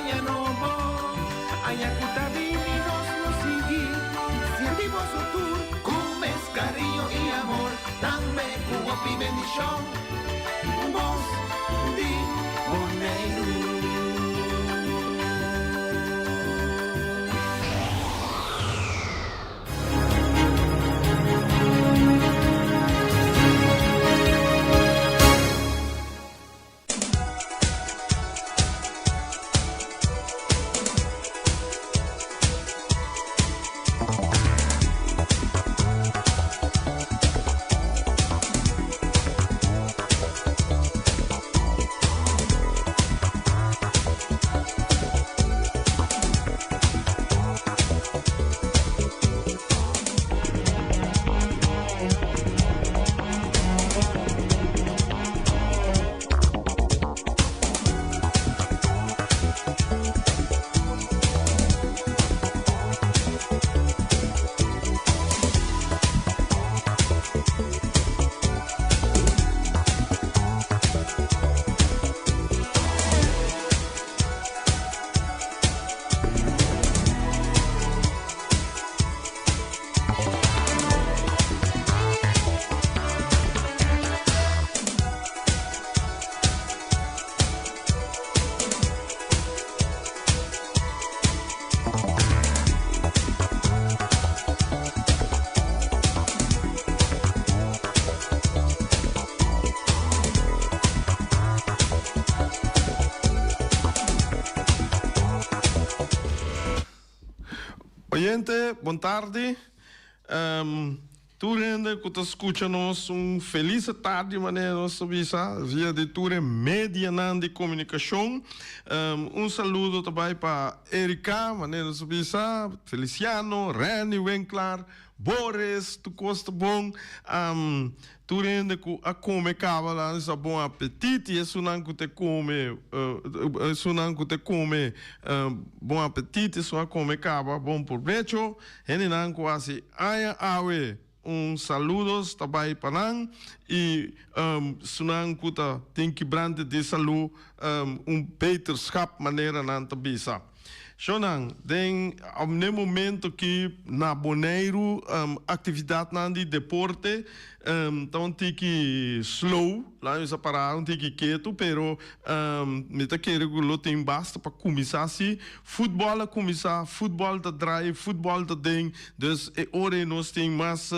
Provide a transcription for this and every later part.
Aña nobo, aña ku ta bini nos lo sigui sirbi boso tur ku mes kariño i amor, tambe ku hopi bendishon. Bos di Boneiru. Oyente, bon tardi. Tur hende ku ta skucha nos un felis tardi manera nos ta bisa via di tur e medianan di komunikashon. Un saludo ta bai pa Erika manera nos ta bisa, Feliciano, Renny Winklaar, Boris, tur kos ta bon. Tur hende ku a kome kaba la sa bon apetit i esunnan ku te kome esunnan ku te kome bon apetit esun a kome kaba bon probecho. Hendenan ku hasi aña awe un saludos ta bai pa nan i esunnan ku ta tin kibrante di salu un beterschap manera nan ta bisa. Shownan, den ne momento ki na Boneiru actividadnan di deporte ta un tiki slow, laat mi sa para un tiki ketu, pero mi ta kere ku lo tin basta pa kuminsá si. Futbòl a kuminsá, futbòl ta drai, futbòl ta den, dus e ora ei nos tin mas,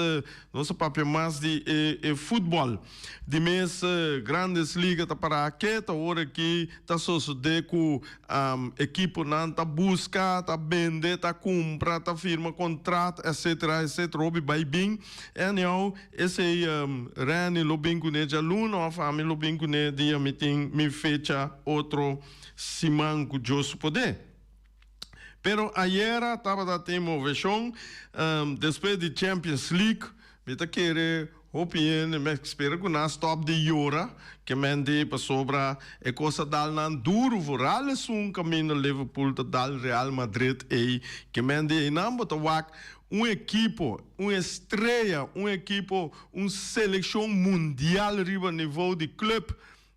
nos a papia mas di e futbòl. Di mes Grandes Liga ta para ketu ora ki ta sosodé ku ekiponan ta buska, ta bende, ta kumpra, ta firma kontrat, etcetera, etcetera. Hopi bai bin. Anyhow, esei Renny lo bin kuné djaluna òf ami lo bin kuné dia mi tin mi fecha otro siman ku Dios su poder. Pero ayera tabata tin moveshon despues di Champions League. Mi ta kere hopi hende, mi a spera ku nan a stòp di yora ke men di pasobra e kos a dal nan duru, vooral esun kaminda Liverpool ta dal Real Madrid ei ke men di einan bo ta wak un ekipo, un estrea, un ekipo, un selekshon mundial riba nivo di club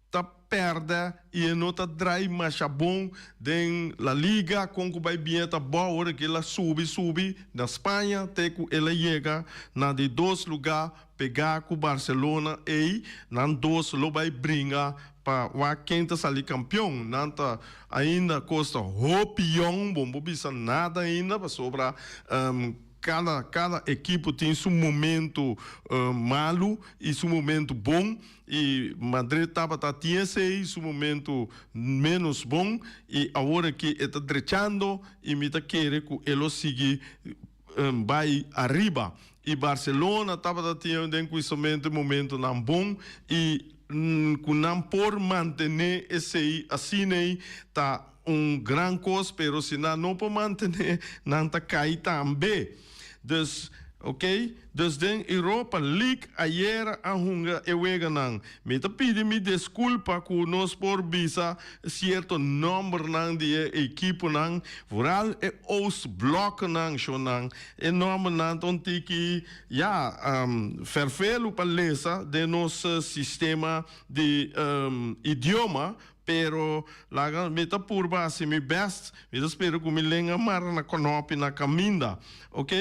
ta pèrdè i e no ta drai masha bon den La Liga, kon ku bai bien ta bou ora ku el a subi subi na Spaña te ku el a yega na di dos lugá pegá ku Barcelona ei nan dos lo bai bringa pa wak ken ta sali kampion. Nan ta ainda kosta hopi yòn, bo no por bisa nada ainda pasobra kada kada ekipo tin su momento malu i su momento bon. I Madrid tabata tin esei su momento menos bon i awor aki e ta drechando i mi ta kere ku e lo sigui bai ariba. I Barcelona tabata tin den kuisamento e momentonan bon i ku nan por mantene esei asin'ei ta un gran kos pero si nan no por mantene nan ta kai tambe. Dus ok, dus den Europa League ayera a hunga e weganan. Mi ta pidi mi desculpa cu nos por bisa cierto nombernan di e equiponan, vooral e Oostbloknan shonan. E nombernan ta un tiki, ya, vervelu pa lesa den nos sistema di idioma. Pero laga mi ta purba hasi mi best, mi ta spera ku mi lenga mara na kònòpi na kaminda, ok.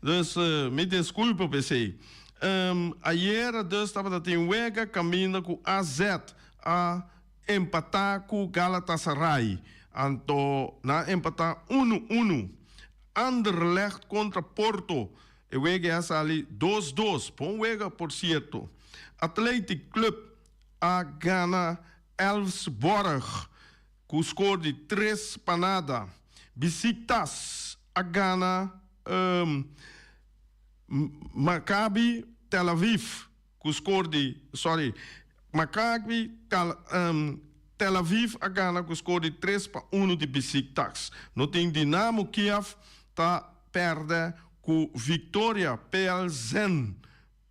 Dus mi deskulpa pa esei. Ayera dus tabata tin wega kaminda ku AZ a empatá ku Galatasaray, anto nan a empatá unu unu. Anderlecht kontra Porto, e wega a sali dos dos, bon wega por sierto. Athletic Club a gana Elfsborg ku skor di tres pa nada. Besiktas a gana Maccabi Tel Aviv ku skor di sorry Maccabi Tel Aviv a gana ku skor di tres pa unu di Besiktas. No tin Dinamo Kiev ta pèrdè ku Viktoria Plzen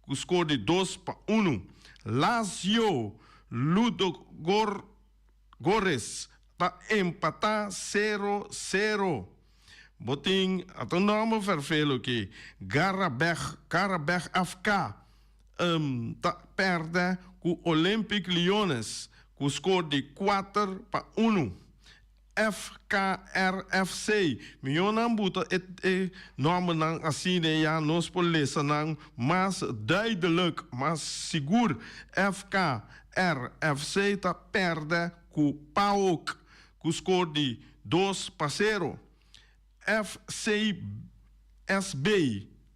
ku skor di 2-1. Lazio Ludogorets ta empatá sero sero. Bo tin ata un nòmber fèrfelu aki, Garabeg, Karabeg FK ta pèrdè ku Olympique Lyonnais ku skor di 4-1. FKRFC. Mihó nan buta e e nòmbernan asina ya nos por lesa nan mas duidelijk, mas sigur. FKRFC ta pèrdè ku PAOK ku skor di 2-0. FCSB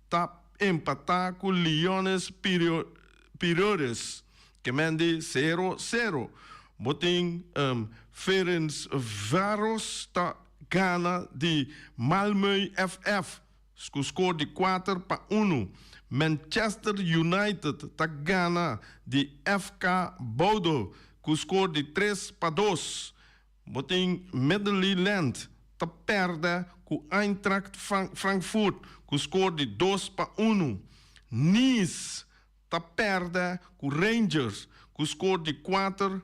ta empatá ku Liones Piraeus, ke men di sero sero. Bo tin Ferencvaros ta gana di Malmö FF ku skor di 4-1. Manchester United ta gana di FK Bodø ku skor di 3-2. Bo tin Midtjylland ta pèrdè ku Eintracht Frankfurt ku skor di 2-1. Nice ta pèrdè ku Rangers ku skor di 4-1.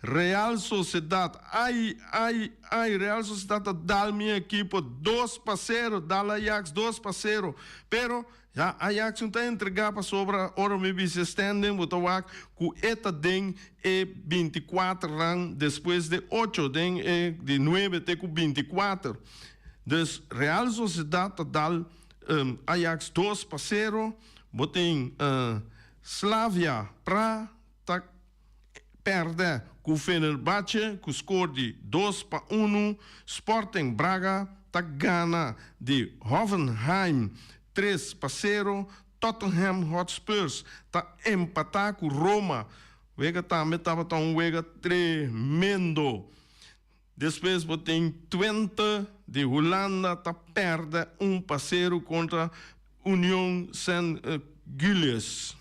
Real Sociedad, ai, ai, ai, Real Sociedad ta dal mi ekipo 2-0, dal Ajax 2-0. Pero Ya Ajax no ta entregá pasobra ora mi bisa e standing bo ta wak ku e ta den e 24 ran despues de ocho den e di nuebe te ku 24. Dus Real Sociedad ta dal Ajax 2-0. Bo tin Slavia Pra ta pèrdè ku Fenerbahce ku skor di 2-1. Sporting Braga ta gana di Hoffenheim 3-0. Tottenham Hotspurs ta empatá ku Roma. Wega tambe tabata un wega tremendo. Despues bo tin Twente di Hulanda ta pèrdè 1-0 kontra Union Saint-Gilles.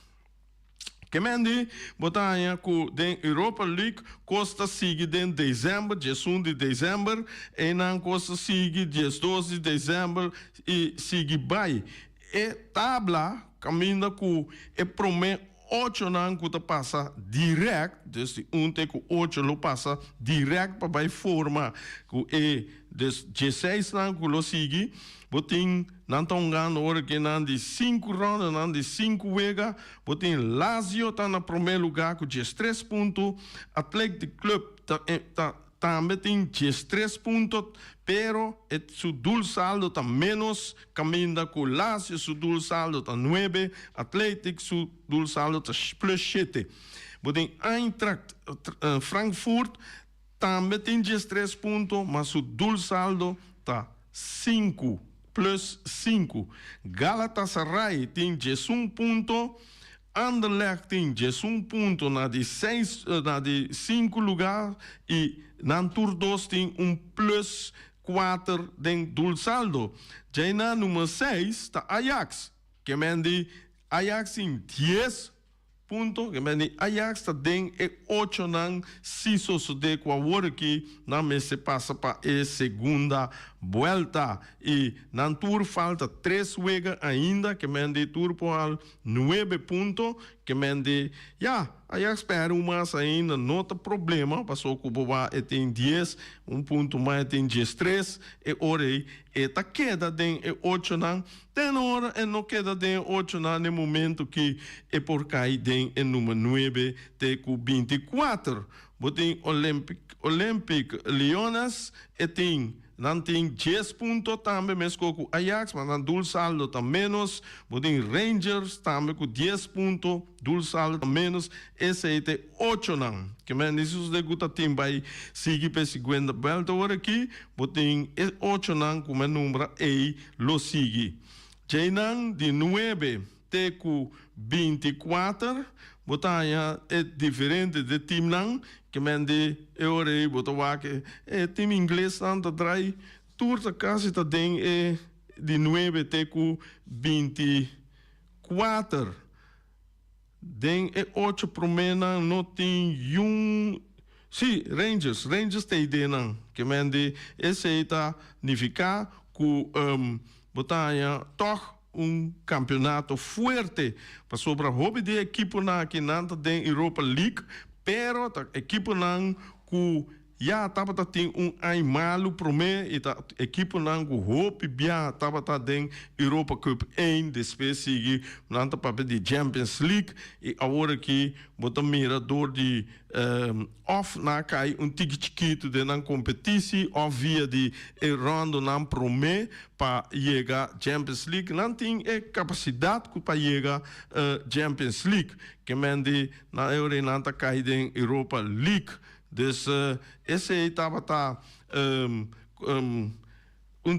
Kemendi bo ta haña ku den Europa League kos ta sigui den desèmber, 11 di desèmber, einan kos ta sigui 12 di desèmber i sigui bai. E tabla kaminda ku e promé ochonan ku ta pasa dirèkt, dus di un te ku ocho lo pasa dirèkt pa bai forma ku e dus dieseisnan ku lo sigui. Bo tin nan ta hungando ora ke nan di sinku ronda, nan di sinku wega. Bo tin Lazio ta na promé lugá ku 13 punto, Athletic Club ta ta tambe tin 13 punto, pero e su doelsaldo ta ménos kaminda ku Lazio su doelsaldo ta nuebe, Athletic su doelsaldo ta plus shete. Bo tin Eintracht Frankfurt tambe tin 13 punto, ma su doelsaldo ta sinku, plus sinku. Galatasaray tin 11 punto, Anderlecht tin 11 punto na di seis, na di sinku lugá i nan tur dos tin un plus kuater den doelsaldo. Djei na number seis ta Ajax, ke men di Ajax tin 10 punto, ke men di Ajax ta den e ochonan si sosodé ku awor aki nan mester pasa pa e segunda buelta. I nan tur falta tres wega ainda, ke men di tur por al nuebe punto. Ke men di, ya, Ajax pèrdè un mas ainda no ta problema, paso ku bo wak e tin dies, un punto mas e tin 13, e ora ei e ta keda den e ochonan, te na ora e no keda den e ochonan na e momento ki e por kai den e number nuebe te ku 24. Bo tin Olympic Olympic Lyonnais e tin Nan tin djes punto tambe mesco cu Ajax, ma nan doelsaldo ta menos. Bo tin Rangers tambe cu dies punto, doelsaldo ta menos. Esey ta e ochonan. Ke men di sosode cu ta tin bay sigui pa e siguiente buelta ora aki, bo tin e ochonan cu mi a nombra ey lo sigui. Djeynan di nuebe te ku 24 bo ta haña e diferente de teamnan ke men di e ora ei bo ta wak e team inglesnan ta drai tur ta kasi ta den e di nuebe te ku 24 den e ocho promenan no tin yun si Rangers Rangers ta e den nan ke men di esei ta nifiká ku bo ta haña tòg un campeonato fuerte pasobra hopi di e ekiponan aki nan ta den Europa League pero ta ekiponan cu ya tabata tin un aña malu prome y ta ekiponan cu hopi bia tabata den Europa Cup één despues sigui nan ta papia di Champions League y awor aki bo ta mira door di Of nan a kai un tiki chikitu den nan kompetisi of via di e rondonan promé pa yega Champions League. Nan tin e kapasidat ku pa yega Champions League. Ke men di nan e ora nan ta kai den Europa League. Dus esei tabata un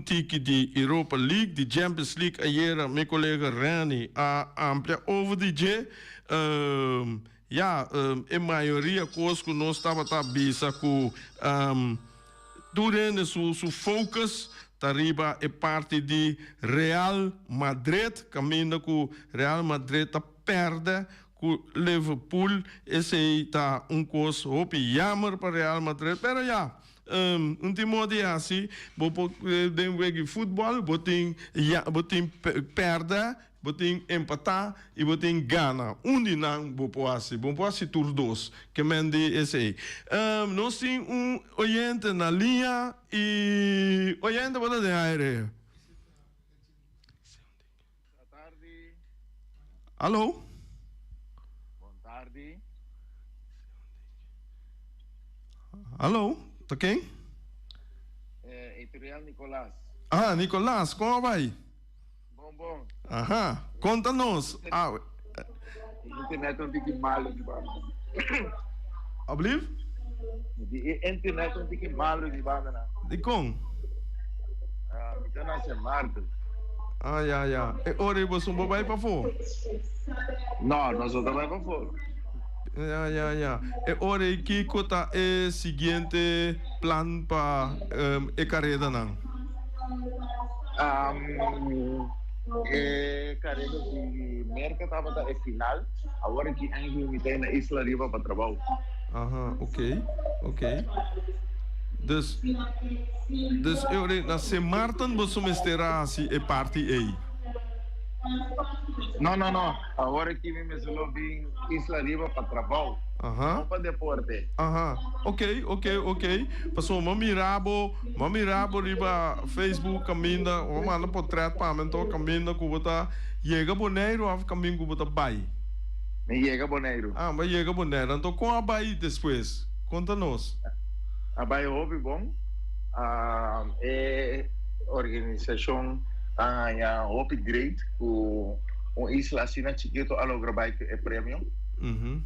tiki di Europa League, di Champions League ayera mi kolega Renny a amplia over di dje. Ya, e mayoria kos ku nos tabata bisa ku tur hende su su focus ta riba e parti di Real Madrid, kaminda ku Real Madrid ta pèrdè ku Liverpool, esei ta un kos hopi yammer pa Real Madrid, pero ya, un tin modo di hasi, bo por den wega di futbòl bo tin ya bo tin pèrdè. Bo tin empatá i bo tin gana. Un di nan bo por hasi. Bo por hasi tur dos. Ke men di esei. Nos tin un oyente na liña i oyente bo ta den aire. Tardi. Alo. Bon tardi. Alo, ta ken? Editorial Nicolas. Ah, Nicolas, kon a bai? Bon bon. Aha, konta nos. Ah, E internet un tiki malo di banda. Ablief? Di e internet un tiki malo di banda na. Di kon? Ah, mi ta na Sint Maarten. Ah, ya, ya. E ora bo sun bo bai pafó? No, nos no ta bai pafó. Ya, ya, ya. E ora ei kiko ta e siguiente plan pa e karedanan? E kareda di Merka tabata e final. Awor aki Angel mi ta na isla riba pa trabou. Aha, ok, ok. Dus, dus e ora ei na Sint Maarten boso mester a hasi e parti ei? No, no, no. Awor aki mi mester lo bin Isla Riba pa trabou, no pa deporte. Aha, ok, ok, ok. Pasobra mi a mira bo, mi a mira bo riba Facebook kaminda, bo a manda potret pa mi anto kaminda ku bo ta yega Boneiru of kaminda ku bo ta bai? Mi yega Boneiru. Ah, bo a yega Boneiru. Anto kon a bai despues? Konta nos. A bai hopi bon. E organisashon a haña hopi great ku un isla asina chikito a logra bai ku e premio.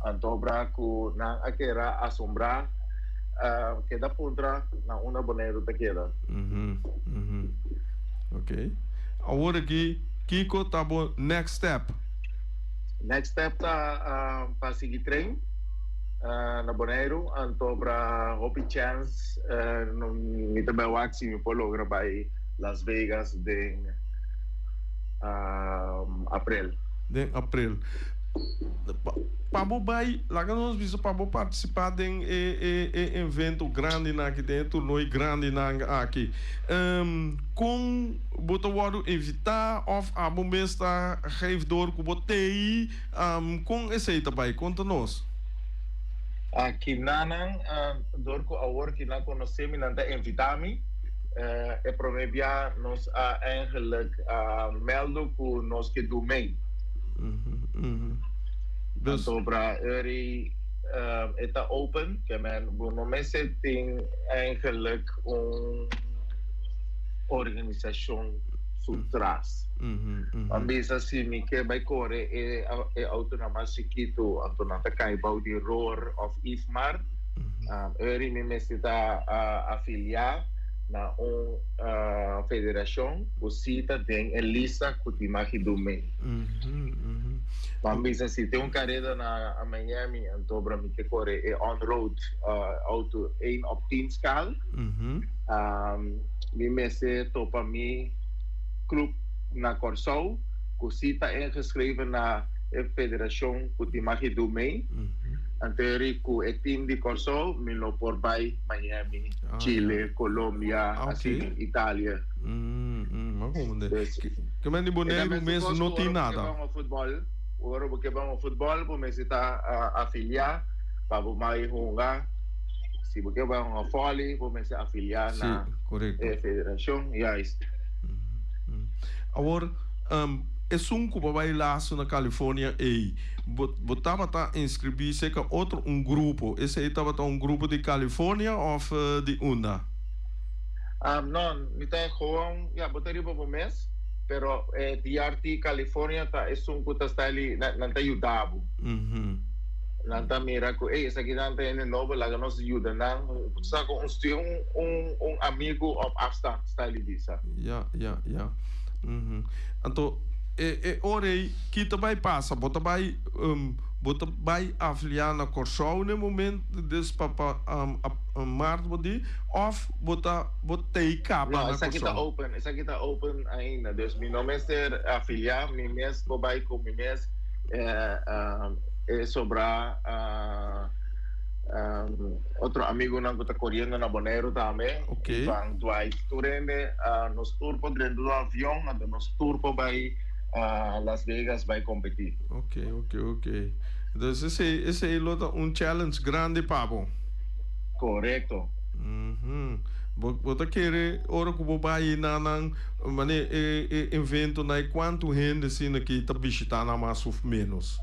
Anto bra ku nan a keda asombrá, keda puntra na unda Boneiru ta keda. Ok. Awor aki kiko ta bo next step? Next step ta pa sigui train na Boneiru. Anto bra hopi chèns mi ta bai wak si mi por logra bai Las Vegas den aprel. Den aprel. Pa bo bai, laga nos bisa pa bo partisipá den e e e evento grandinan aki, den e toernooi grandinan aki, kon bo ta wòrdu invitá òf abo mes ta geef door ku bo t'ei? Kon esei ta bai? Konta nos. Aki nanan, dor ku awor ki nan konosé mi, nan ta invitá mi. E promé bia nos a eigenlijk mèldu ku nos ke du mei. Anto bra eri e ta open, ke men bo no mester tin eigenlijk un organisashon su tras. Nan bisa si mi ke bai kore e e autonan mas chikitu anto nan ta kai bou di Roar of Ifmar, eri mi mester ta afiliá na un federashon ku si ta den e lista ku tin magi dumei. Nan bisa si tin un kareda na Miami anto bra mi ke kore e on road auto een op tien skaal. Mi mester topa mi club na Kòrsou ku si ta ingeschreven na e federashon ku tin magi dumei. Anto eri ku e team di Kòrsou mi lo por bai Miami, Chile, Colombia, asina, Italia. Dus, Ke men di Boneiru mes no tin nada. Ora bo ke bai hunga futbòl bo mester ta afiliá pa bo bai hunga. Si bo ke bai hunga vòli bo mester afiliá na e federashon, juist. Awor, Esun ku bo bai lasu na California ei, bo bo tabata inscribí serka otro un grupo. Esei tabata un grupo di California of di unda? No, mi ta gewoon, ya, bo ta riba bo mes, pero e DRT California ta esun ku ta sta li, nan ta yuda bo. Nan ta mira ku, ey, esakinan ta hende nobo, laga nos yuda nan. Sa ku un un un amigu op afstand, sta li bisa. Ya, ya, ya. Anto e e ora ei ki ta bai pasa? Bo ta bai bo ta bai afiliá na Kòrsou na e momento des pa pa mart bo di òf bo ta bo tei kaba No, na esaki ta Kòrsou? open, esaki ta open ainda. Dus mi no mester afiliá, mi mes por bai ku mi mes e sobrá Otro amigunan ku ta koriendo na Boneiru tambe, Ivan, Dwight, tur hende, nos tur por drenta un avion, anto nos tur por bai Las Vegas bai kompetí. Ok, ok, ok. Entonces esei, esei lo ta un challenge grandi pa bo. Korekto. Bo, bo ta kere ora ku bo bai na nan, mane e, e eventonan ei kuantu hende asina ki ta bishitá nan mas of ménos?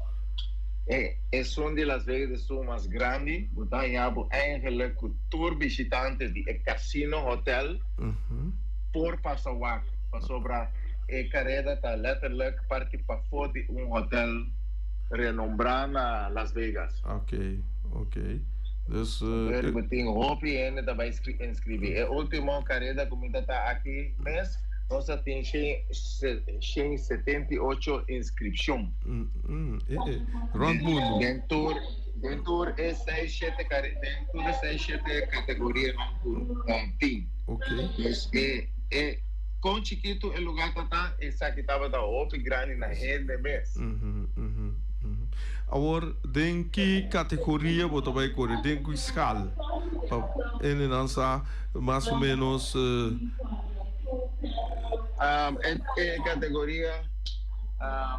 E esun di Las Vegas esun mas grandi, bo ta haña bo eigenlijk ku tur bishitante di e casino hotel por pasa wak, pasobra e kareda ta letterlijk parti pafó di un hotel renombrá na Las Vegas. Ok, ok. Dus. Entonces bo tin hopi hende ta bai inscribí. E ultimo kareda ku mi ta ta aki mes. Nos a tin 178 inscripcion. Rond mundo. Den tur, den tur e seis shete den tur e seis shete categorianan cu tin. Okay. Dus e, e con chikito e lugar ta ta, esaki tabata hopi grandi na hende mes. Awor, den ki categoria bo ta bay core? Den ki schaal? Pa hendenan sa mas o menos. E categoria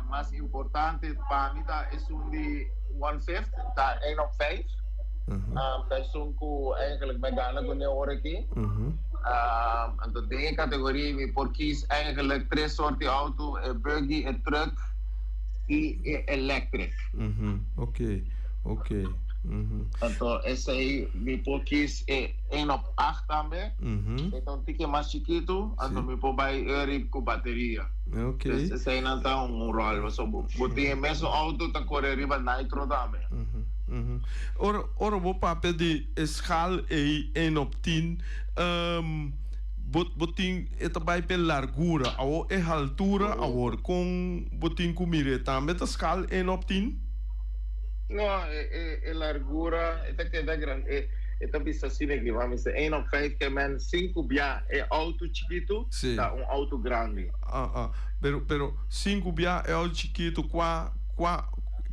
mas importante pa mi ta esun di one fifth, ta een op vijf. Ta esun cu eigenlijk mi a gana cu ne ora aki. Anto den e categoria mi por kies eigenlijk tres soort di auto, e buggy, e truck y e electric. Oké, oké. Anto esey mi por kies e een op acht tambe. E ta un tiki mas chikitu, anto mi por bai eri ku bateria. Dus eseinan ta un ròl. Pasobra bo bo tin e mesun outo ta kore riba nitro tambe. Ora ora bo papia di e schaal ei een op tien, bo bo tin e ta bai p'e largura, awor e haltura awor kon bo tin ku mira e tambe ta schaal een op tien? No, e e e largura e ta keda gran e E ta bisa asina aki, Mami sa een op vijf ke men sinku bia e auto chikitu ta un auto grandi. Ah, ah. Pero, pero sinku bia e auto chikitu, kua, kua,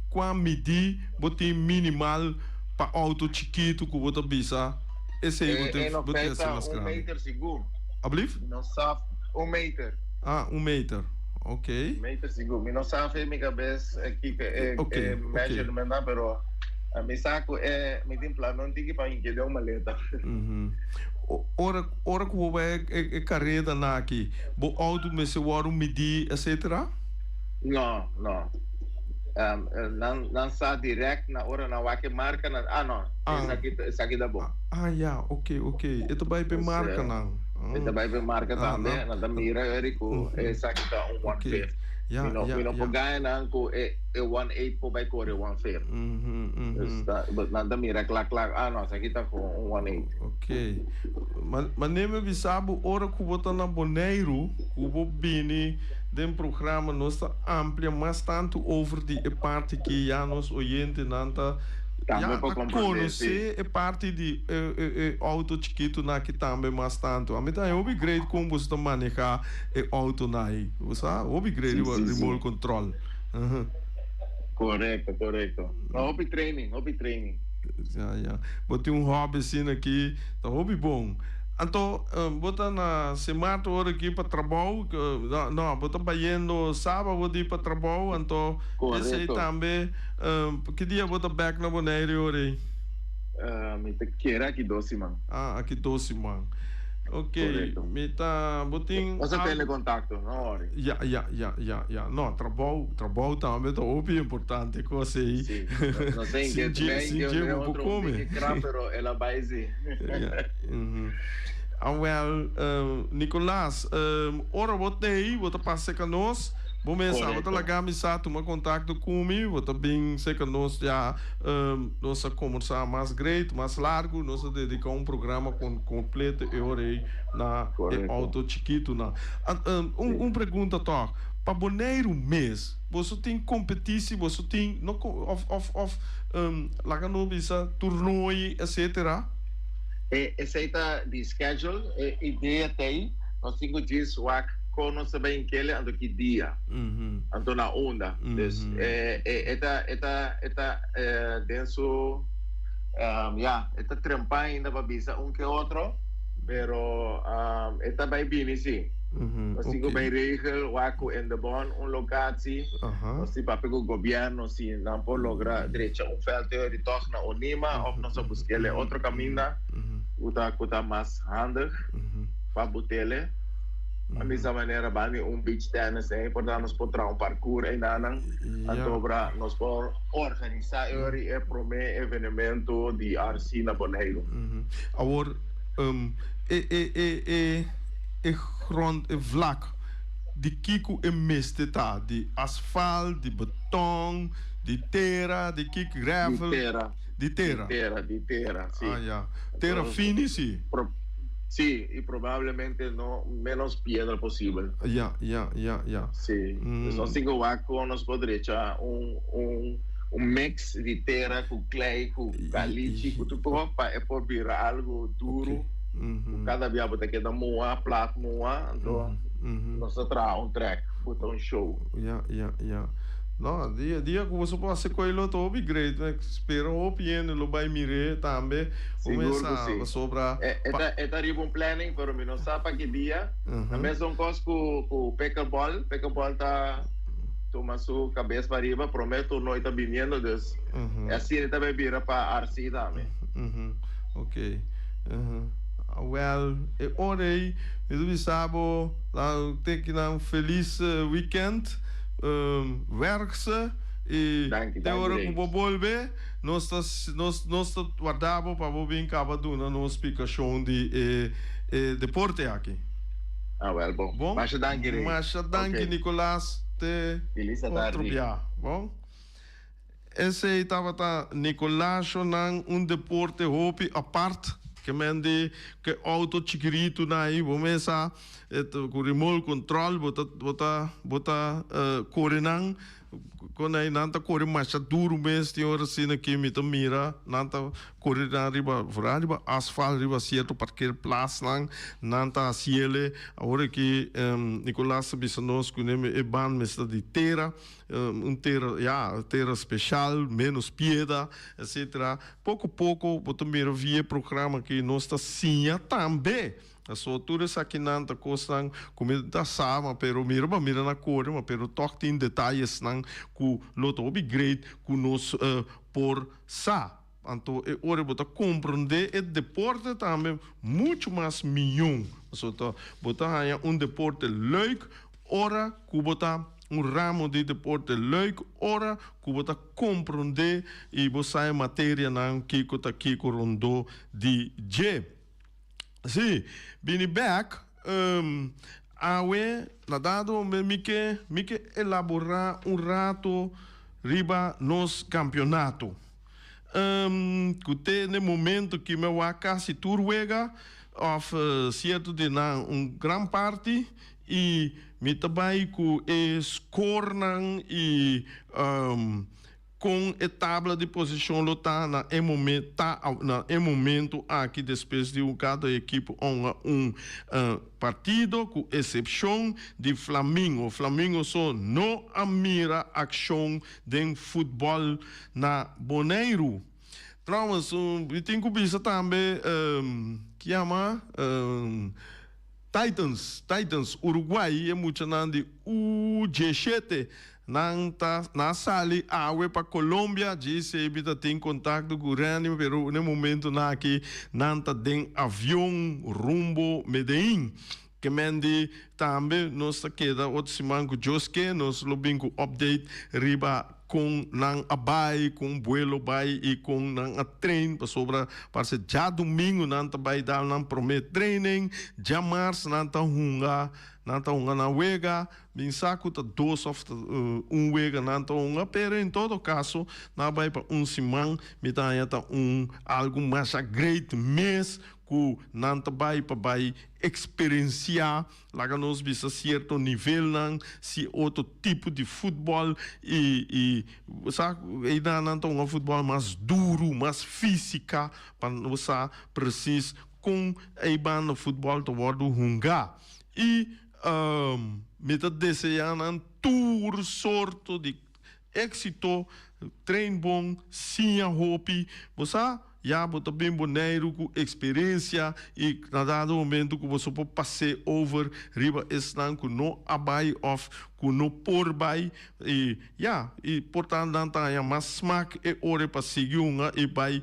Kua midí bo tin minimal pa outo chikitu ku bo ta bisa esei bo E no bo tin feita hasi mas un grandi? meter sigur. Ablief? Mi no sa un meter. Ah, un meter. Ok. Un meter sigur. Mi no sa fe mi kabes kiko e Ok, e ok. measurement ta pero mi sa ku e mi tin plan un tiki pa hinke den un maleta. Ora ora ku bo bai e e karedanan aki bo outo mester wòrdu midí etcetera? No, no. Nan nan sa direct na ora nan wak e marca nan ah no Ah. esaki esaki ta bon. Ah ya, ok, ok. E ta bai p'e Pues, marcanan. e ta bai p'e marca Ah, tambe. nan Nan ta mira eri cu esaki ta un one Ok. fifth. Ya, Mi no ya, mi no por ya. gaya nan cu e e 1/8 por bai core 1/5. Dus ta nan ta mira cla cla ah no esaki ta cu un 1/8. Ok. Ma manera mi a bisa bo ora cu bo ta na Boneiru cu bo bini den programa nos ta amplia mas tantu over di e parti ki ya nos oyentenan ta Tambe ya por ta comprende, si. conoce e parti di e e e auto chikitonan aki tambe mas tantu. Ami ta hopi great con boso ta maneha e autonan ahi. Bo sa? Hopi great Si, riba si, si. remote control. Correcto, correcto. No, hopi training, hopi training. Ya, ya. Bo tin un hobby asina aki, ta hopi bon. Anto, bo ta na Sint Maarten ora aki pa trabou, no, no, bo ta bayendo Saba bo di pa trabou, anto esei Correcto. tambe, ki dia bo ta bek na Bonaire ora ei? Mi ta kere aki dos siman. Ah, aki dos siman. Ok, Correcto. mi ta, bo tin Nos ta tene algo. contacto, no worry. Ya, ya, ya, ya, ya. No, trabou, trabou tambe ta hopi importante cos ei. Sí, no, no sé en Sin qué, dje, me sin en dje qué bo por otro un come. tiki krap, pero el a bai sí. Ya, mhm. Awel, Nicolas, ora bo t'ei, bo ta pasa cerca nos, bo mesa, bo ta Correcto. laga mi sa tuma contacto cu mi, bo ta bin cerca nos ya, nos a combersa mas great, mas largo, nos a dedica un programa con completo e ora ei na e Correcto. auto chikitonan. Un, Sí. un pregunta toch, pa Boneiru mes, boso tin competitie, boso tin, no, of, of, of, laga nos bisa toernooi, etcetera? E esei ta di schedule, e idea t'ei, nos tin cu djis wak con nos ta bay inkele anto ki dia, anto na unda. Dus e e ta e ta e ta den su ya e ta trempa ainda pa bisa un ke otro, pero e ta bay bini si. Nos tin cu bay regel wak cu Indebon un locatie, nos tin papia cu gobierno si nan por logra drecha un veld teori tog na Onima of nos a buskele otro caminda cu ta cu ta mas handig pa butele. A misa manera bani un beach tennis ei por ta nos por traha un parkour einanan antobra nos por organisa eori e prome evenemento di RC na Boneiru. Awor e e e e e grond e vlak di kiko e mester ta? Di asfalt, di beton, di tera, di kiko? Di Gravel? tera. Di tera? Di tera, di tera, si. Ah, ya. Tera fini, si? Si, y probablemente no menos piedra posibel. Ya, ya, ya, ya. Si. Dus nos tin cu wak con nos por drecha un, un, un mix di tera cu klei, cu caliche, cu tur cos pa e por bira algo duro. Cu cada bia bo ta keda moha, plat moha, anto nos ta traha un track, bo ta un show. Ya, ya, ya. No, dia, dia cu boso por haci coy lo ta hopi great. Mi spera hopi hende lo bay mir'é tambe. Bo Sigur cu mesa si. pasobra E, e pa. ta, e ta riba un planning, pero mi no sa pa ki dia. Ta mesun cos cu, cu pickleball. Pickleball ta tuma su cabes pa riba, prome toernooi ta biniendo, dus e asina ta bay bira pa RC tambe. Ok. Awel, e ora ei mi ta bisa bo nan teki nan felis weekend, werkse i Danki, te danki ora ku Reis. bo bolbe nos ta nos nos ta warda bo pa bo bin kaba duna nos splikashon di e e deporte aki. Awel bon. Bon? Masha danki Reis. Masha danki Ok. Nicolas, te Felis otro atardi. bia. Bon? Esei tabata Nicolaashonan un deporte hopi apart ke men di ke auto chikiritunan ahi bo mesa ku remote control bo ta bo ta bo ta kore nan. Kon ei nan ta kore masha duru mes tin ora asina ki mi ta mira nan ta kore nan riba vooral riba asfalt riba sierto parkeerplaatsnan nan ta hasiele awor aki Nicolas ta bisa nos ku e band mester di tera un tera ya tera special menos pieda etcetera poko poko bo ta mira via e programa aki nos ta siña tambe. Paso tur esakinan ta kosnan ku mi ta sa, ma pero mira bo a mira na kore, ma pero tòg tin detayesnan ku lo ta hopi great ku nos por sa. Anto e ora bo ta komprondé e deporte tambe muchu mas miñon. Paso ta bo ta haña un deporte leuk ora ku bo ta un ramo di deporte leuk ora ku bo ta komprondé i bo sa e materianan kiko ta kiko rondó di dje. Sí, bini bek. Awe na dado mi ke mi ke elaborá un rato riba nos kampionato. Ku te n'e momento ki mi a wak kasi tur wega òf sierto di nan un gran parti i mi ta bai ku e skornan i Kon e tabla di posishon lo ta na e momen ta na e momento aki despues di un kada ekipo honga un partido ku esepshon di Flamingo. Flamingo so no a mira akshon den futbòl na Boneiru. Trouwens mi tin ku bisa tambe ki yama Titans, Titans Uruguay e muchanan di U 17 Nan ta na sali awe pa Colombia, JCB ta tin contacto cu Randy pero n'e momentonan aki nan ta den avion rumbo Medellin. Ke men di tambe nos ta keda otro siman cu Dios ke nos lo bin cu update riba con nan a bay, con buelo bay y con nan a train pasobra parse djadomingo nan ta bay dal nan prome training, djamars nan ta hunga nan ta hunga nan wega. Bin sa ku ta dos òf ta un wega nan ta hunga, pero en todo kaso nan a bai pa un siman, mi ta haña ta un algu masha great mes ku nan ta bai pa bai eksperensiá, laga nos bisa sierto nivelnan, si otro tipo di futbòl i i sa einan nan ta hunga futbòl mas duru, mas físika pa nos sa presis kon ei banda futbòl ta wòrdu hungá i. Mi ta deseá nan tur sorto di éksito, train bon, siña hopi. Bo sa, ya bo ta bin Boneiru ku eksperensia i na dado momento ku boso por pas'é over riba esnan ku no a bai òf ku no por bai. I ya, i por ta nan ta haña mas smak e ora pa sigui hunga i bai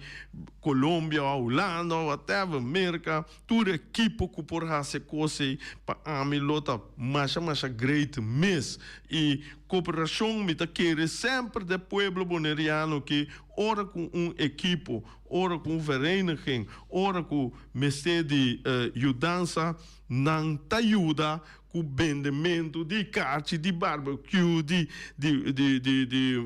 Colombia òf Hulanda òf whatever, Merka. Tur ekipo ku por hasi e kos ei pa ami lo ta masha masha great mes. I koperashon mi ta kere semper den pueblo boneriano ki ora ku un ekipo, ora ku un vereniging, ora ku mester di yudansa nan ta yuda ku bendementu di karchi, di barbecue, di di di di di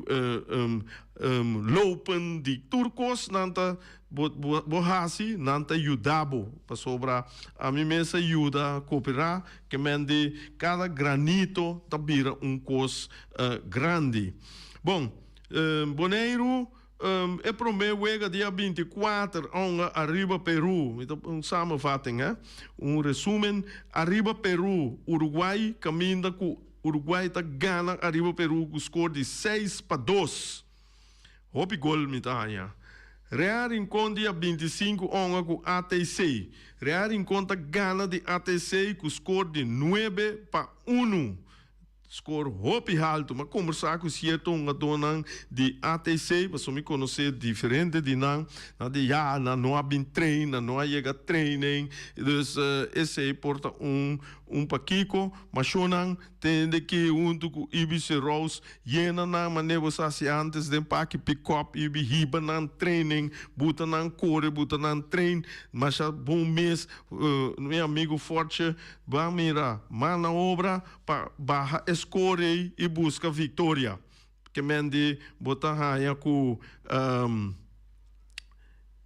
lopen, di tur kos nan ta Bo bo hasi, nan ta yuda bo, pasobra ami mes a yuda kooperá, ke men di kada granito ta bira un kos grandi. Bon, Boneiru e promé wega dia 24 onga ariba Peru, mi ta un samenvatting hè, un resumen, ariba Peru, Uruguay kaminda ku Uruguay ta gana ariba Peru ku skor di 6-2. Hopi gol mi ta haña. Real Rincon dia 25 onga ku ATC. Real Rincon ta gana di ATC ku skor di 9-1. Skor hopi haltu. Mi a kombersá ku sierto hungadónan di ATC pasobra mi konosé diferente di nan. Nan di ya, nan no a bin train, nan no a yega training. Dus esei por ta un un pakiko. Mashónan Tende ki huntu ku Ibis i Rose yena nan manera bo sa hasi antes den paki pikòp Ibi hiba nan training buta nan kore buta nan train masha bon mes mi amigu Fortje ban mira man na obra pa baha e score ei i buska viktoria ke men di bo ta haña ku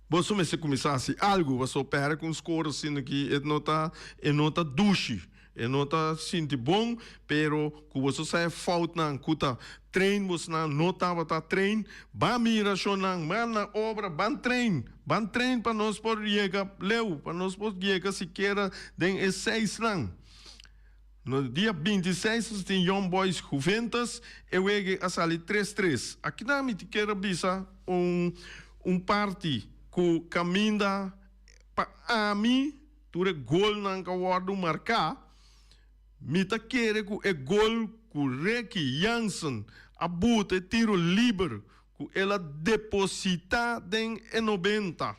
bo so mester kuminsá hasi algu pasobra pèrdè ku un score asina ki e no ta e no ta dushi. E no ta sinti bon, pero ku boso sa e foutnan ku ta train bosnan no tabata train. Ban mira shonnan, man na obra, ban train, ban train pa nos por yega leu, pa nos por yega sikiera den e seisnan. No dia 26 nos tin Young Boys Juventus, e wega a sali 3-3. Akinan mi kier a bisa un parti ku kaminda pa ami tur e golnan ku a wòrdu marká, mi ta kere ku e gol ku Ricky Jansen a buta e tiro liber ku el a depositá den e 90.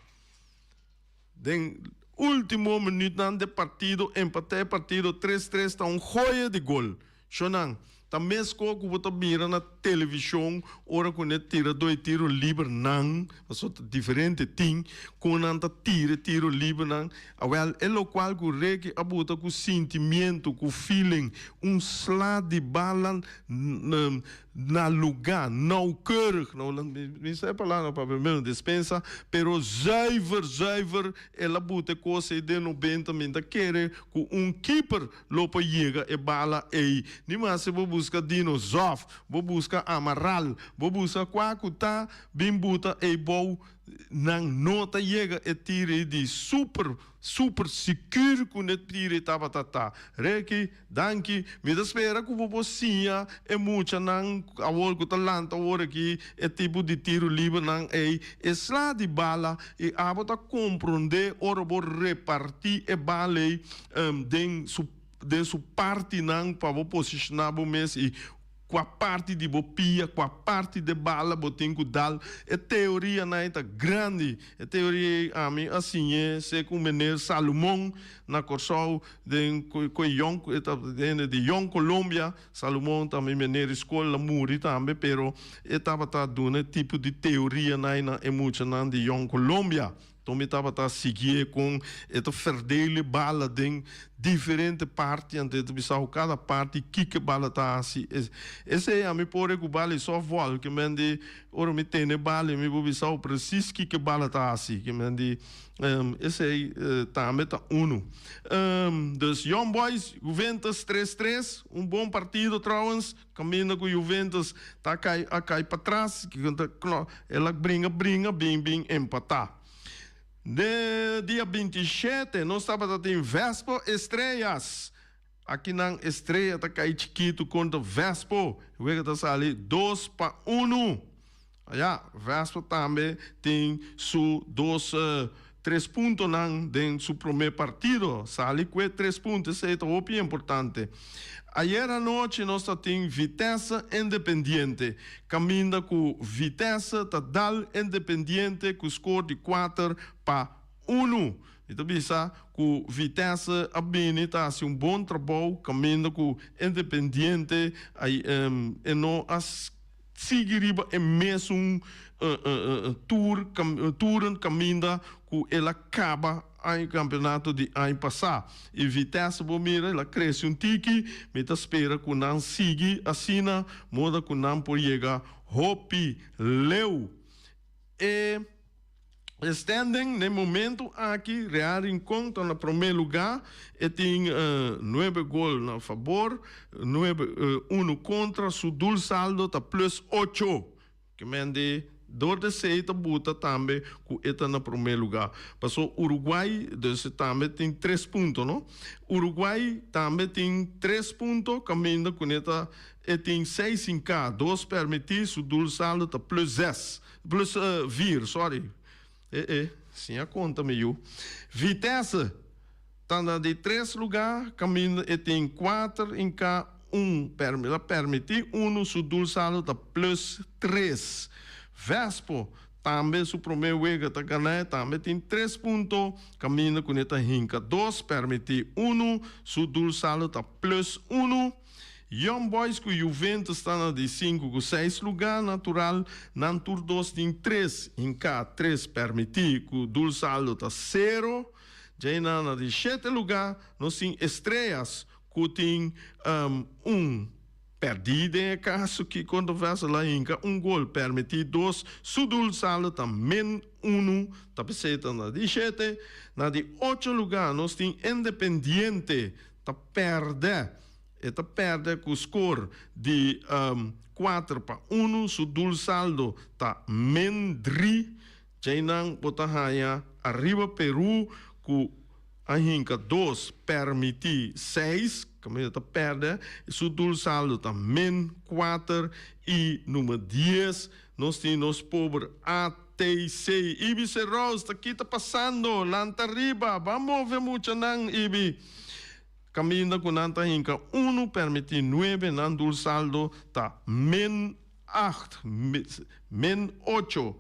Den último minütnan di partido empatá e partido 3-3 ta un joya di gol. Shonnan, ta meskos ku bo ta mira na televishon ora ku nan tira doi tiro libernan, pasobra ta diferente tin kon nan ta tira e tiro libernan. Awèl, e lokual ku Ricky a buta ku sintimiento, ku feeling, un sla di bala na lugá, nauwkeurig, nou mi sa e palabra papiamento, despensa, pero zuiver, zuiver el a buta e kos ei den 90, mi ta kere ku un keeper lo por yega e bala ei. Ni mas si bo buska Dino Zoff, bo buska Amaral, bo buska kua ku ta bin buta ei bou, nan no ta yega e tira ei di super, super sikur ku e tira ei tabata ta. Ricky, danki. Mi ta spera ku bo por siña e muchanan awor ku ta lanta awor aki e tipo di tiro libernan ei, e sla di bala i abo ta komprondé ora bo repartí e bala ei den su den su partinan pa bo posishoná bo mes i kua parti di bo pia, kua parti de bala bo tin ku dal. E teorianan ei ta grandi. E teoria ei ami a siñ'é segun meneer Salomon na Kòrsou den ku e yòn e ta hende di Yòn Colombia. Salomon ta mi meneer di skol, el a muri tambe, pero e tabata duna e tipo di teorianan ei na e muchanan di Yòn Colombia. Ton mi tabata siguié kon e ta verdeel e bala den diferente parti, anto e ta bisa ku kada parti kiko e bala ta hasi. Esei ami por e ku bala e softball, ke men di ora mi tene bala mi por bisa presis kiko e bala ta hasi, ke men di esei tambe ta unu. Dus Young Boys, Juventus 3-3, un bon partido trouwens. Kaminda ku Juventus ta kai a kai patras, el a bringa bringa bin bin empatá. Den dia 27 nos tabata tin Vespo Estrellas. Akinan Estrella ta kai chikitu kontra Vespo. E wega ta sali 2-1. Ya, Vespo tambe tin su dos tres puntonan den su prome partido. Sali cu e tres punto, esey ta hopi importante. Ayer anochi nos ta tin Vitesse Independiente, caminda cu Vitesse ta dal Independiente cu score di 4-1. Mi ta bisa cu Vitesse a bini ta haci un bon trabou, caminda cu Independiente e no a. Sigui riba e mesun tur turen kaminda ku el a kaba aña kampeonato di aña pasá. I Vitesse bo mira el a krese un tiki, mi ta spera ku nan sigui asina moda ku nan por yega hopi leu. E standing na e momento aki Real Rincon ta na prome luga, e tin nuebe gol na fabor, nuebe uno kontra, su doel saldo ta plus ocho. Ke men di dor di esei ta buta tambe ku e ta na prome luga. Paso Uruguay dus tambe tin tres punto no. Uruguay tambe tin tres punto kaminda ku ta e tin seis hinká, dos permití, su doel saldo ta plus zes. Plus vier, sorry. E e, siña konta mi yu. Vitesse ta na di tres lugá, kaminda e tin kuater hinká un el a permití unu, su doelsaldo ta plus tres. Vespo tambe su promé wega ta ganá, e tambe tin tres punto, kaminda ku ne ta hinka dos, permití unu, su doelsaldo ta plus unu. Young Boys ku Juventus ta na di sinku ku seis lugá natural, nan tur dos tin tres hinká, tres pèrmití, ku doelsaldo ta sero. Djainan na di shete lugá nos tin Estrellas ku tin un pèrdí den e kaso ki kontroversia la hinka un gol, pèrmití dos, su doelsaldo ta min unu, ta p'esei ta na di shete. Na di ocho lugá nos tin Independiente. ta pèrdè. E ta pèrdè ku skor di 4-1. Su doelsaldo ta min dri. Djeinan bo ta haña Ariba Peru ku a hinka dos, pèrmití seis, kaminda ta pèrdè. Su doelsaldo ta min kuater. I number dies nos tin nos pober ATC. Ibi Serous ta kita pasando? Lanta riba, ban move muchanan Ibi. Kaminda ku nan ta hinka unu, pèrmití nuebe, nan doelsaldo ta min acht, min ocho.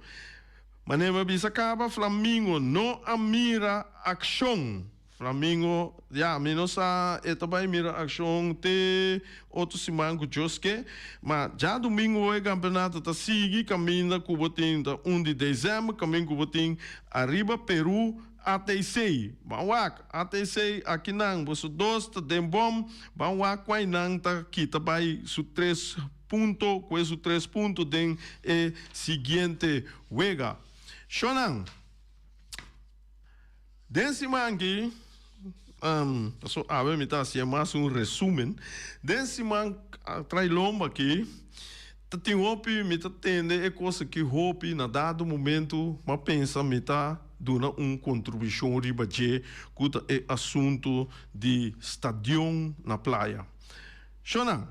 Manera mi a bisa kaba, Flamingo no a mira akshon. Flamingo, ya, mi no sa e ta bai mira akshon te otro siman ku Dios ke, ma djadumingu e kampeonato ta sigui kaminda ku bo tin ta un di desèmber, kaminda ku bo tin ariba Peru ATC, ban wak, ATC akinan boso dos ta den bom, ban wak kuai nan ta kita bai su tres punto, kue su tres punto den e siguiente wega. Shownan. Den siman aki, paso awe mi ta hacié mas un resumen, den siman trai lomba aki, ta tin hopi, mi ta tende e cos aki hopi, na dado momento m'a pensa mi ta duna un contribucion riba dje cu ta e asunto di stadion na playa. Shona,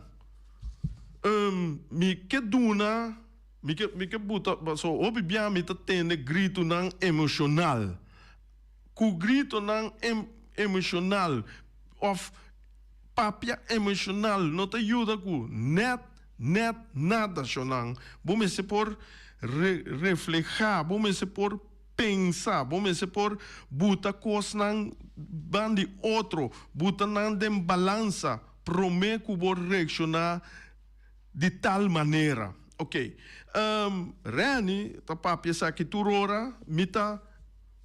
mi ke duna. Mi ke mi ke buta paso hopi bia mi ta tende gritonan emoshonal. Ku gritonan emoshonal òf papia emoshonal no ta yuda ku nèt nèt nada shonnan. Bo mester por re reflehá, bo mester por pensa, bo mester por buta kosnan ban di otro, buta nan den balansa promé ku bo reakshoná. Di tal manera. Ok. Renny ta papia esaki tur ora, mi ta,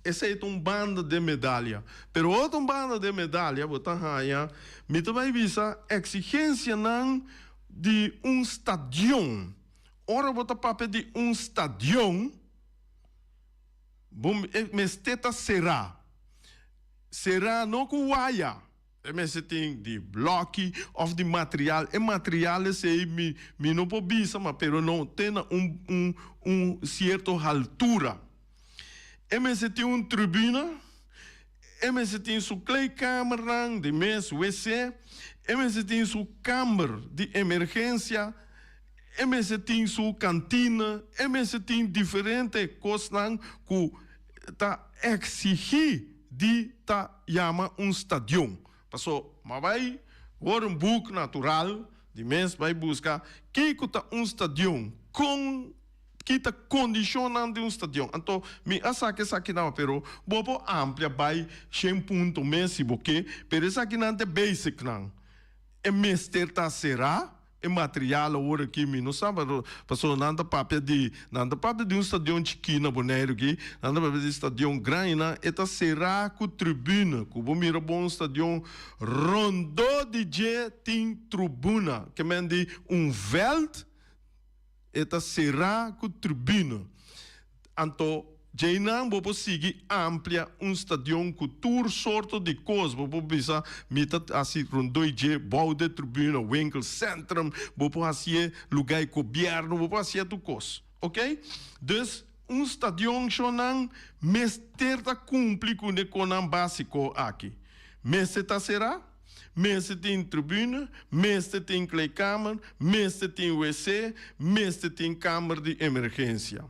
esei ta un banda den medalia. Pero otro un banda den medalia bo ta haña, mi ta bai bisa exigencianan di un stadion. Ora bo ta papia di un stadion, bo mester ta será. Será no ku waya. E mester tin di bloki of di material. E material esei mi mi no por bisa ma pero no te na un un un cierto haltura. E mester tin un tribuna, e mester tin su kleedkamernan di mes wc, e mester tin su kamber di emergencia, e mester tin su kantina, e mester tin diferente kosnan ku ta exigi di ta yama un stadion. Paso ma bai wor un boek natural di mes bai buska kiko ta un stadion, kon ki ta kondishonnan di un stadion. Anto mi a saka esakinan pero bo por amplia bai shen punto mes si bo ke, pero esakinan ta e basicnan. E mester ta será. E material awor aki mi no sa pero pasobra nan ta papia di nan ta papia di un stadion chikí na Boneiru aki nan ta papia di stadion grandi nan e ta será ku tribuna ku bo mira bon un stadion rondó di dje tin trubuna ke men di un vèlt e ta será ku tribuna. Anto djeinan bo por sigui amplia un stadion ku tur sorto di kos. Bo por bisa, Mi ta hasi rondoi dje bou de tribuna, winkelcentrum, bo por hasié lugá e gobièrnu, bo por hasié tur kos. Oké? Dus, un stadion shonnan mester ta kumpli ku e konan básiko aki. Mester ta será. Mester tin tribune, mester tin kleedkamer, mester tin wc, mester tin kamer di emergensia.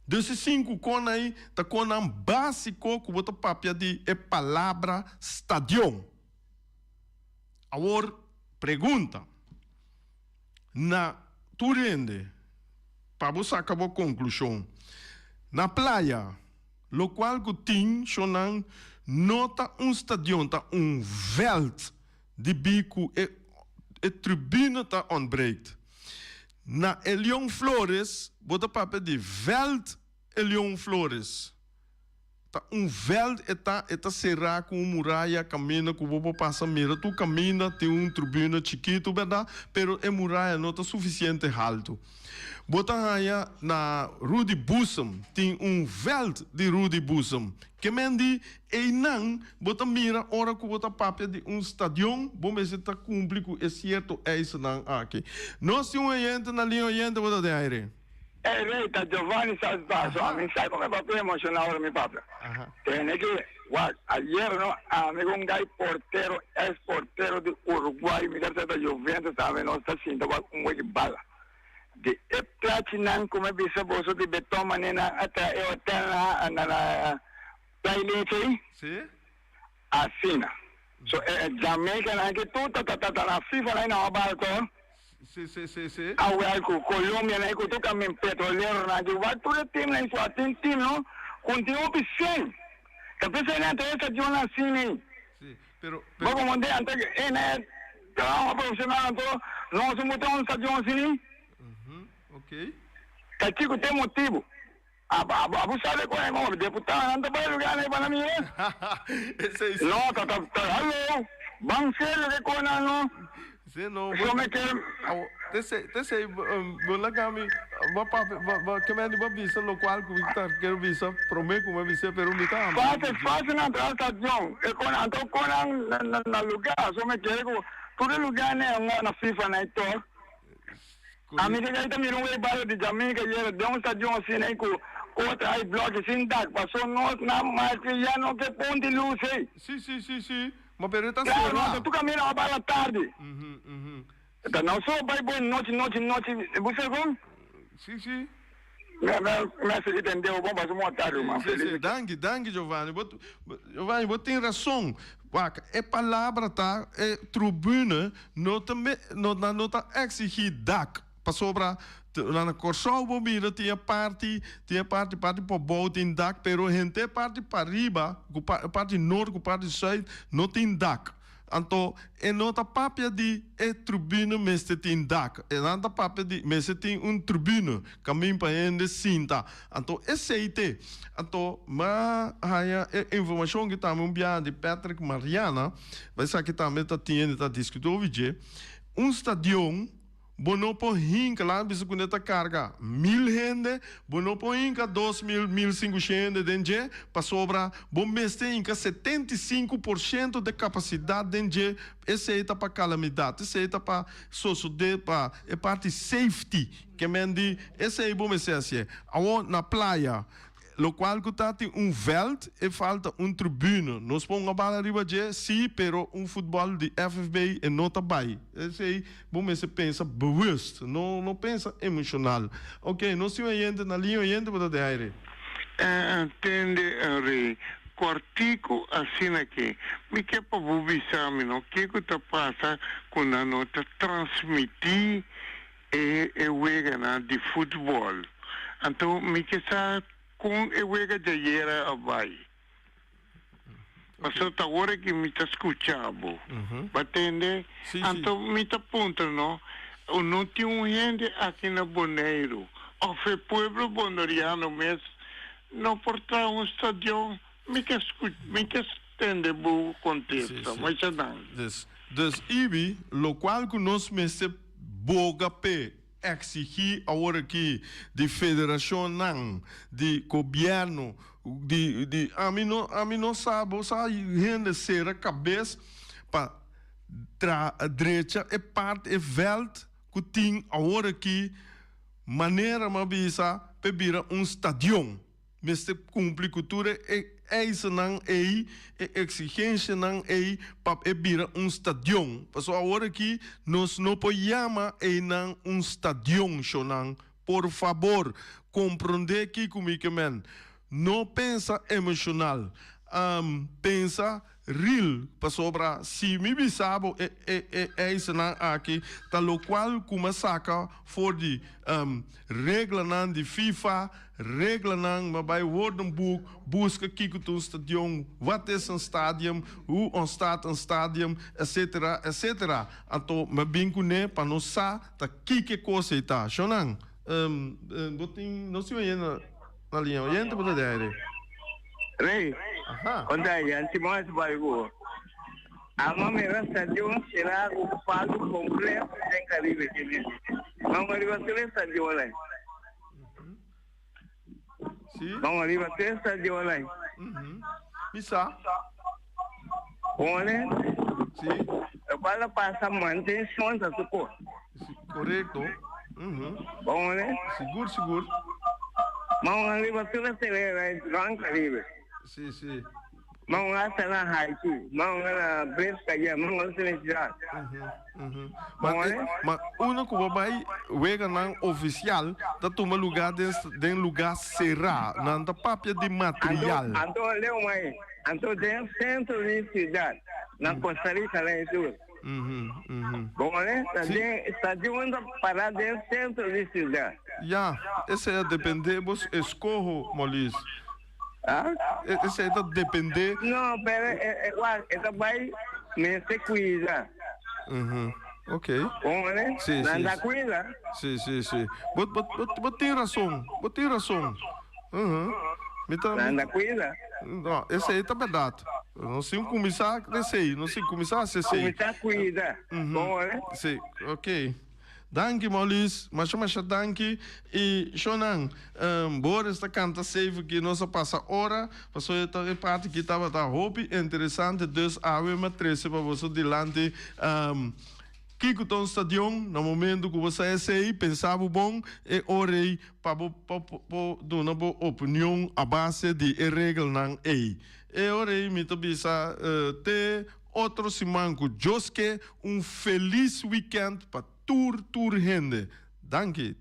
Dus e sinku kon ei ta konnan básiko ku bo ta papia di e palabra stadion. Awor pregunta na tur hende pa bo saka bo konklushon. Na playa. Locual cu tin shonan no ta un stadion, ta un veld di bi cu e e tribune ta ontbreekt. Na Elion Flores bo ta papia di veld Elion Flores. Ta un veld e ta, e ta será ku un muraya kaminda ku bo por pasa mira tur kaminda, tin un tribuna chikitu bèrdat, pero e muraya no ta sufisiente haltu. Bo ta haña na Rudy Boezem, tin un veld di Rudy Boezem. Ke men di einan bo ta mira ora ku bo ta papia di un stadion, bo mester ta kumpli ku e sierto eisennan aki. Nos tin un oyente na liña, oyente bo ta den aire. E rey ta Giovanni Salsbasso. Ami sa con e papia emociona ora mi papia. Tene ki wak ayer no ami cu un guy portero ex portero di Uruguay mi ta ta Juventus tambe nos ta sinta wak un weki bala di e plachinan cu mi bisa boso di beton mane nan a traha e hotel na na Playa Leche ey. Asina. So e Jamaica nan aki tur ta ta ta na FIFA nan na bal to. Si si si si. A wel cu Colombia nan cu tur camin petrolero nan aki wak tur e team nan so a tin team no cu tin hopi cen. Ta p'esey nan ta e stadion nan asina ey. Si pero Bo pero. como de anto e na e trabaho profesional anto nos no ta un stadion asina ey. Ok. Ta kico t'e motibo? Abo sabe con e como deputadonan ta bay lugar na e banda mira? Esey si. No, ta ta ta hallo, ban serio ke con nan no. Si no, So me ker. Awo, t'esey, t'esey bo laga mi, bo papia, bo bo ke mende bo bisa locual cu mi ta ker bisa prome cu mi a bisa pero mi ta hamber. Fácil, fácil nan traha stadion, e con anto con nan na na lugar, so me kere cu tur e lugar ne na FIFA na e tor. Ami ke ta mira un wey bario di Jamaica yera den un stadion asina ey cu otra hay bloki sin dak paso nos na malcria no ke pon di luz ey. Si si si si ma pero e ta Claro sera. no ta tuca mira aba la tardi. Ta no so bay bon nochi nochi nochi bo sa con? Si si. Me me me a sigui tende bo bon paso un tardi ruman Si si feliz. danki danki Giovanni bo Giovanni bo tin rason wak e palabra ta e tribune no ta me no nan no ta exigi dak pasobra na Kòrsou bo mira tin e parti tin e parti parti pabou tin dak pero henter parti pariba ku parti nort ku parti sùit no tin dak. Anto e no ta papia di e tribune mester tin dak, e nan ta papia di mester tin un tribune kamin pa hende sinta. Anto esei te. Anto m'a haña e informashon ki tambe un biaha di Patrick Mariana, pa esaki tambe ta tin hende ta diskuti over dje, un stadion Bo no por hinka, laga bisa ku ne ta karga mil hende, bo no por hinka 2000, 1500 hende den dje, pasobra bo mester hinka 75% de kapasidat den dje, esei ta pa kalamidat, esei ta pa sosodé pa e parti safety, ke men di esei bo mester hasié. Awor na playa. Locual cu ta tin un veld e falta un tribune. Nos por hunga bala riba dje, si, pero un futbol di FFB e no ta bay. Esey bo mester pensa bewust, no no pensa emocional. Ok, nos tin un oyente na liña, oyente bo ta den aire. Tende Rey, cortico asina ke mi ke pa bo bisa mi no kico ta pasa cu nan no ta transmiti e e weganan di futbol. Anto mi ke sa kon e wega djayera a bai. Pasobra ta ora ki mi ta skucha bo. Bo a tende? Anto mi ta puntra no, no tin un hende aki na Boneiru òf e pueblo boneriano mes no por traha un stadion? Mi ke mi ke tende bo kontesta. Masha danki. Dus, Ibi, lokual ku nos mester Boga p'e exigí awor aki di federacionnan, di gobierno, di di ami no ami no sa bo sa hende cera cabes pa tra drecha e parti e veld cu tin awor aki manera mi a bisa p'e bira un stadion. Mester cumpli cu tur e eisennan ey, e exigencianan ey pa e bira un stadion. Pasobra awor aki nos no por yama eynan un stadion, shonan. Por fabor, comprende kico mi ke men. No pensa emocional. Pensa Real, pasobra si mi bisa bo e e e eisennan aki ta locual cu mi a saca for di reglanan di FIFA, reglanan, mi a bay woordenboek busca kico ta un stadion, wat is een stadium, hoe ontstaat een stadium, etcetera, etcetera. Anto mi a bin cune pa nos sa ta kico e cos ey ta. Shownan, bo tin, nos tin oyente na liña, oyente bo ta den aire? Rey, Aha. konta Jan Simon es bai ku Ama mira stadion será ku palu kompleto den Karibe kini. Vamos riba tur e stadionnan. Si. Vamos riba tur e stadionnan. Mi sa. Pone. Si. Lokual a pasa mantenshon ta su kos. Si, korekto. Pone. Sigur, sigur. Vamos riba tur e tereno Gran Karibe. Si, si. Ma un hasta na Haiti, ma un na Bresca ya, ma un hasta na Irak. Ma, ma uno ku bo bai weganan ofisial ta tuma lugá den den lugá será. Nan ta papia di material. Anto, anto leu mai, anto den sentro di siudat, na Costa Rica na sur. Bo mane? Ta den stadion ta pará den sentro di siudat. Ya, esei a dependé bo eskoho, Molis. Ah? Esei ta dependé. No, pero e, e, wak, e ta bai mester cuida. Mhm. Ok. Bon, eh? Sí, Nan sí, ta sí. cuida. Sí, sí, sí. Bo, bo, bo, bo tin rason. Bo tin rason. Mhm. Mi ta, Nan mi, ta cuida. no, esei ta bèrdat. Nos tin kuminsá esei, nos tin kuminsá hasi esei. Kuminsá cuida. Mhm. Bon, eh? Sí, ok. Danki Maurice, masha masha danki y shonan Boris ta canta safe aki nos a pasa ora pasobra e ta e parti aki tabata hopi interesante dus awe mi a trece pa boso dilanti kico ta un stadion na momento cu bo sa esey pensa bo bon e ora ey pa bo por duna bo opinion a base di e regelnan ey e ora ey mi ta bisa te Otro siman ku Dios ke, un felis weekend pa tur tur hende. Danki.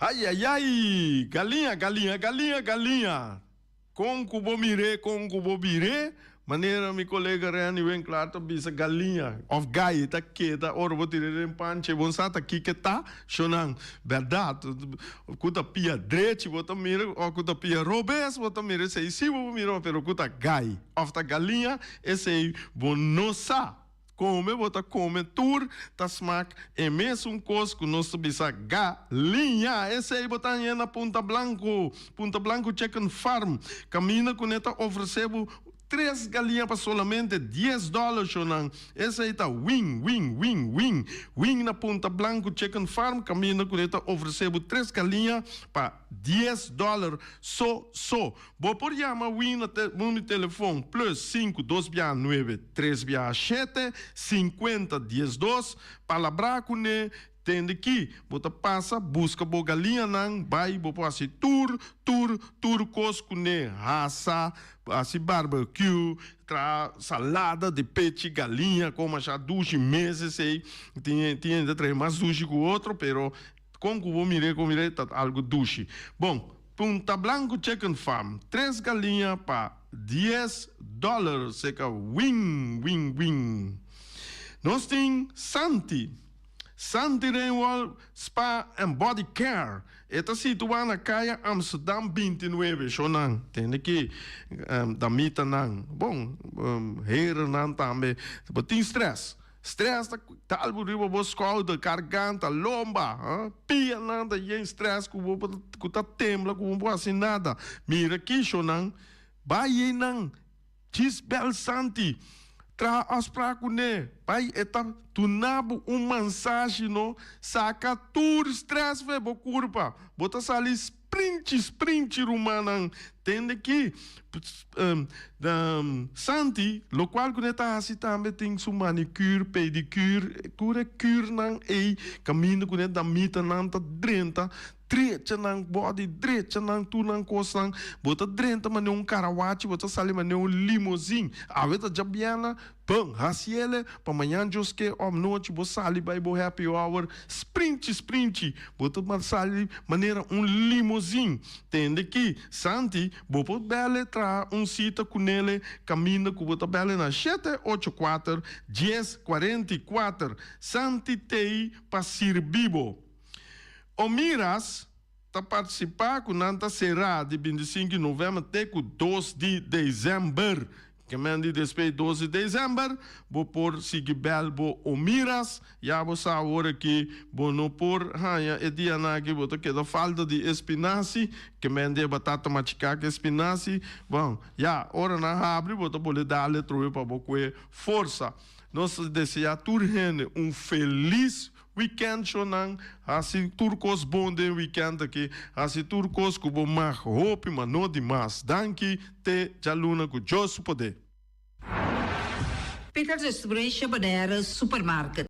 Ai ai ai! Galiña, galiña, galiña, galiña! Kon ku bo mir'é, kon ku bo bir'é, manera mi kolega Renny Winklaar ta bisa, galiña òf gai ta keda ora bo tir'é den panchi, bo no sa ta kiko ta, shonan. Bèrdat, ku ta pia drechi bo ta mira òf ku ta pia robes bo ta mira, esei sí bo por mira, pero ku ta gai òf ta galiña, esei bo no sa. Come bo ta come tur ta smak e mesun cos cu nos ta bisa galiña. Esey bo ta haña na Punta Blanco, Punta Blanco Chicken Farm. Caminda cu ne ta ofrece bo tres galiña pa solamente dies dollar shonan. Esey ta win, win, win, win. Win na Punta Blanco Chicken Farm caminda cu ne ta ofrece bo tres galiña pa dies dollar so so. Bo por yama Win na te numero di telefon plus sinku dos bia nuebe tres bia shete sinkuenta diesdos. Palabrá kuné tende ki bo ta pasa buska bo galiñanan bai bo por hasi tur tur tur kos kuné hasa hasi barbecue traha salada di pechi galiña kon masha dushi mes esei tin tin hende ta traha mas dushi ku otro pero kon ku bo mir'é kon mir'é ta algu dushi bon. Punta Blanco Chicken Farm, tres galiña pa dies dollar seca wing wing wing. Nos tin Santi, Santi Rainwall Spa and Body Care, e ta situa na Kaya Amsterdam 29, shownan tende ki damitanan, bon herennan tambe, bo tin stress. Stress ta tal bo riba bo skouder, karganta, lomba, ha? Pianan ta yen stress ku bo ku ta tembla ku bo no por hasi nada. Mira kishonan, bai einan, djis bel Santi, traha afsprak kuné, bai e ta duna bo un mansashi no, saka tur stress fe bo kurpa, bo ta sali Sprinchi sprinchi rumannan tende ki Santi locual cu ne ta haci tambe tin su manicure pedicure tur e curnan ey caminda cu ne damitanan ta drenta. Drecha nan body, drecha nan tur nan kosnan. Bo ta drenta manera un karawachi, bo ta sali manera un limozin. Awe ta djabièrnè, bum, hasiele pa mañan djoske òf nochi bo sali bai bo happy hour, sprinchi sprinchi, bo ta sali manera un limozin. Tende ki, Santi, bo por bèl'e traha un sita ku nele kaminda ku bo ta bèl'e na shete ocho kuater, dies 44. Santi t'ei pa sirbi bo. Omiras ta partisipá ku nan ta será di 25 di novèmber te ku 2 di desèmber. Ke men di despues di 2 di desèmber bo por sigui bèl bo Omiras. Ya bo sa awor aki bo no por haña e dianan aki bo ta keda falta di e spinasi. Ke men di e batata machiká ku e spinasi. Bon, ya ora nan habri bo ta bolbe dal atrobe pa bo kue forsa. Nos ta deseá tur hende un felis Weekend shonan, hasi tur kos bon den weekend aki, hasi tur kos ku bo mag hopi ma no di mas. Danki te djaluna ku Dios su poder. Peters Restaurantje Bonaire Supermarket.